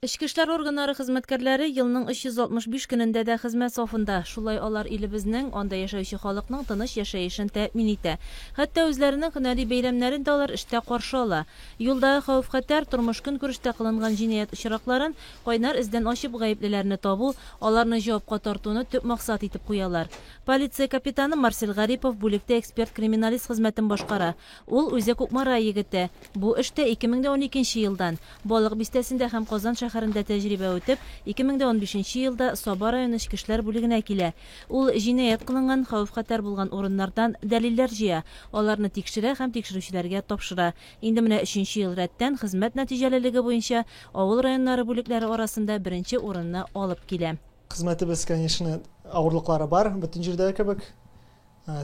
Эчке эшләр органнары хезмәткәрләре елның 365 көнендә дә хезмәт сафында. Шулай алар илебезнең, анда яшәүче халыкның тыныч яшәешен тәэмин итә. Хәтта үзләренең һөнәри бәйрәмнәрен дә алар эштә каршы ала. Юлдагы хәвеф-хәтәр, тормыш-көнкүрештә кылынган җинаять очракларын кайнар эздән ачып гаеплеләрне табу, аларны җавапка тартуны төп максат итеп куялар. Полиция капитаны Марсель Гарипов бүлектә эксперт-криминалист хезмәтен башкара. Ул үзе Кукмара егете. Бу эштә 2012 нче елдан. Балык Бистәсендә һәм Казан шәһәрендә тәҗрибә үтеп, 2015 нче елда Саба районы эчке эшләр бүлегенә килә. Ул җинаять кылынган, хәвеф-хәтәр булган урыннардан дәлилләр җыя, аларны тикшерә һәм тикшерүчеләргә тапшыра. Инде менә өченче ел рәттән хезмәт нәтиҗәлелеге буенча авыл районнары бүлекләре арасында беренче урынны алып килә. Хезмәтебез, конечно, авырлыклары бар, бөтен җирдәге кебек.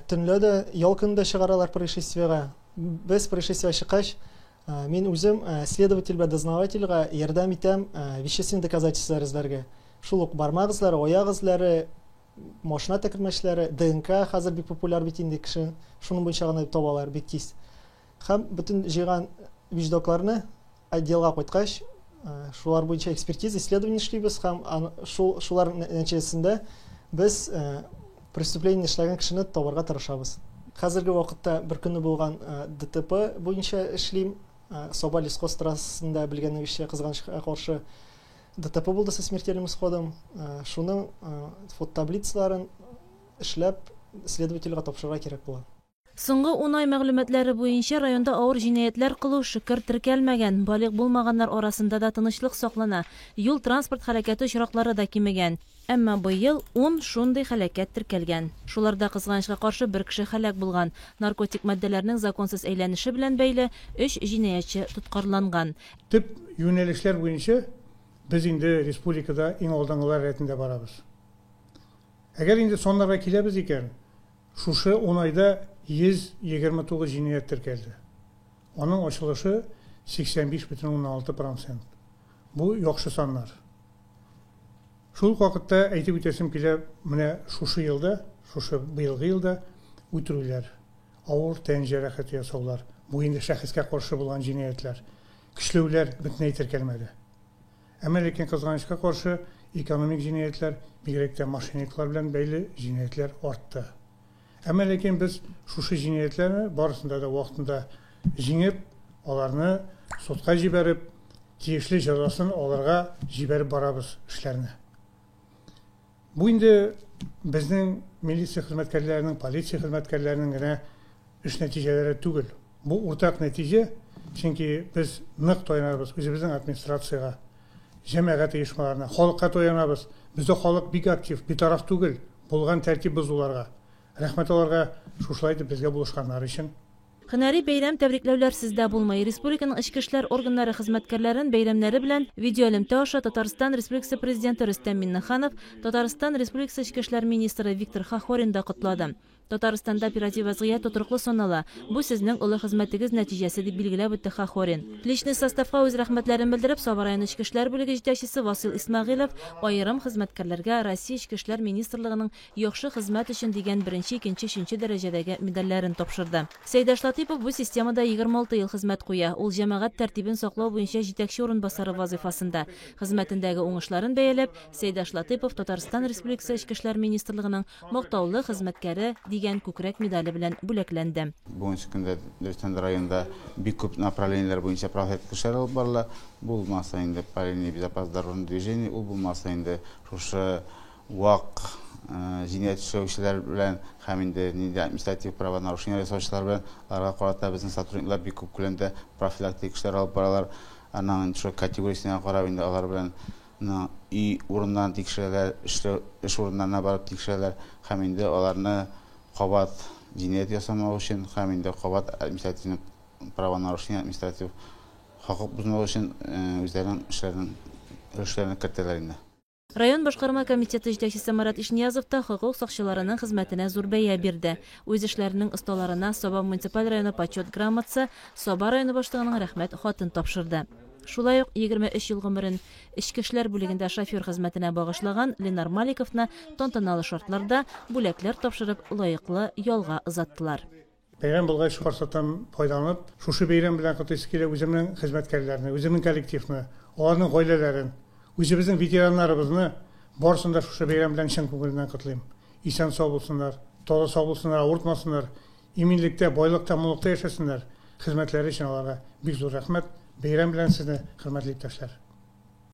Төнлә дә, ял көне дә чыгаралар происшествиегә. Без происшествиегә чыккач, мин үзем следователь белән дознавательгә ярдәм итәм вещественный доказательстволар эзләргә. Шул ук бармак эзләре, аяк эзләре, машина тәкермәчләре, ДНК хәзер бик популяр бит инде, кеше шуның буенча гына табалар бик тиз. Һәм бөтен җыйган вещдокларны отделга кайткач, шулар буенча экспертиза, исследование эшлибез һәм шул шулар нәтиҗәсендә без преступление эшләгән кешене табарга тырышабыз. Хәзерге вакытта бер көнне булган ДТП буенча эшлим. Саба Лесхоз трассасында, белгәнегезчә, кызганычка каршы ДТП булды со смертельным исходом. Шуның фототаблицаларын эшләп, следовательгә тапшырырга кирәк була. Соңгы ун ай мәгълүматлары буенча, районда авыр җинаятьләр кылу, шөкер, теркәлмәгән. Балигъ булмаганнар арасында да тынычлык саклана. Юл-транспорт һәлакәте очраклары да кимегән. Әмма быел ун шундый һәлакәт теркәлгән. Шуларда, кызганычка каршы, бер кеше һәлак булган. Наркотик матдәләрнең законсыз әйләнеше белән бәйле өч җинаятьче тоткарланган. Төп юнәлешләр буенча без инде республикада иң алдынгылар рәтендә барабыз. Әгәр инде саннарга киләбез икән, Шушы ун айда 129 җинаять теркәлде. Аның ачылышы 85,6 процент. Бу яхшы саннар. Шул ук вакытта әйтеп үтәсем килә, менә шушы елда, шушы быелгы елда үтерүләр, авыр тән җәрәхәте ясаулар, бу инде шәхескә каршы булган җинаятьләр, көчләүләр бөтенләй теркәлмәде. Әмма ләкин, кызганычка каршы, экономик җинаятьләр, бигрәк тә мошенниклар белән бәйле җинаятьләр артты. Әмма ләкин без шушы җинаятьләрне барысында да вакытында җиңеп, аларны судка җибәреп, тиешле җәзасын алырга җибәреп барабыз эшләрне. Бу инде безнең милиция хезмәткәрләренең, полиция хезмәткәрләренең генә эш нәтиҗәләре түгел. Бу уртак нәтиҗә, чөнки без нык таянабыз үзебезнең администрациягә, җәмәгать оешмаларына, халыкка таянабыз. Бездә халык бик актив, битараф түгел булган тәртип бозуларга. Рәхмәт аларга шушылай итеп безгә булышканнары өчен. Һөнәри бәйрәм тәбрикләүләрсез дә булмый. Республиканың эчке эшләр органнары хезмәткәрләрен бәйрәмнәре белән видеоэлемтә аша Татарстан Республикасы Президенты Рөстәм Миңнеханов, Татарстан Республикасы эчке эшләр министры Виктор Хохорин да котлады. Татарстанда оператив вәзгыять тотрыклы санала, бу сезнең олы хезмәтегез нәтиҗәсе, дип билгеләп үтте Хохорин. Личный составка үз рәхмәтләрен белдереп, Саба районы эчке эшләр бүлеге җитәкчесе Васил Исмәгыйлов аерым хезмәткәрләргә Россия Эчке эшләр министрлыгының Яхшы хезмәт өчен дигән беренче, икенче, өченче дәрәҗәдәге медальләрен тапшырды. Сәйдәш Латыйпов бу системада 26 ел хезмәт куя. Ул җәмәгать тәртибен саклау буенча җитәкче урынбасары вазыйфасында. Хезмәтендәге уңышларын бәяләп, Сәйдәш Латыйпов Татарстан Республикасы Эчке эшләр министрлыгының Мактаулы хезмәткәре дигән күкрәк медале белән бүләкләнде. Бүгенге көндә дөрестән дә районда бик күп направлениеләр буенча профилактик эшләр алып барыла. Булмаса инде по линии безопасного дорожного движения, ул булмаса инде шушы вак җинаять эшләүчеләр белән һәм инде нинди административ правонарушение ясаучылар белән аларга карата безнең сотрудниклар бик күп күләмдә профилактик эшләр алып баралар. Аннан инде шул категориясенә карап инде алар белән өй урыннарын тикшерәләр, эшләү эш урыннарына барып тикшерәләр һәм инде аларны кабат җинаять ясамау өчен һәм инде кабат административный правонарушение, административ хокук бозмау өчен үзләренең эшләрен өлешләрен кертәләр инде. Район башкарма комитеты җитәкчесе Марат Ишниязов та хокук сакчыларының хезмәтенә зур бәя бирде. Үз эшләренең осталарына Саба муниципаль районы Почет грамотасы, Саба районы башлыгының Рәхмәт хатын тапшырды. Шулай ук 23 ел гомерен эчке эшләр бүлегендә шофер хезмәтенә багышлаган Ленар Маликовны тантаналы шартларда бүләкләр тапшырып, лаеклы ялга озаттылар. Бәйрәм булгач, форсаттан файдаланып, шушы бәйрәм белән котлыйсы килә үземнең хезмәткәрләрне, үземнең коллективны, аларның гаиләләрен. Үзебезнең ветераннарыбызны барысын да шушы бәйрәм белән чын күңелемнән котлыйм. Исән-сау булсыннар, таза-сау булсыннар, авыртмасыннар, иминлектә, байлыкта, муллыкта яшәсеннәр. Хезмәтләре өчен аларга бик зур рәхмәт. Бәйрәм белән сезне, хөрмәтле иптәшләр!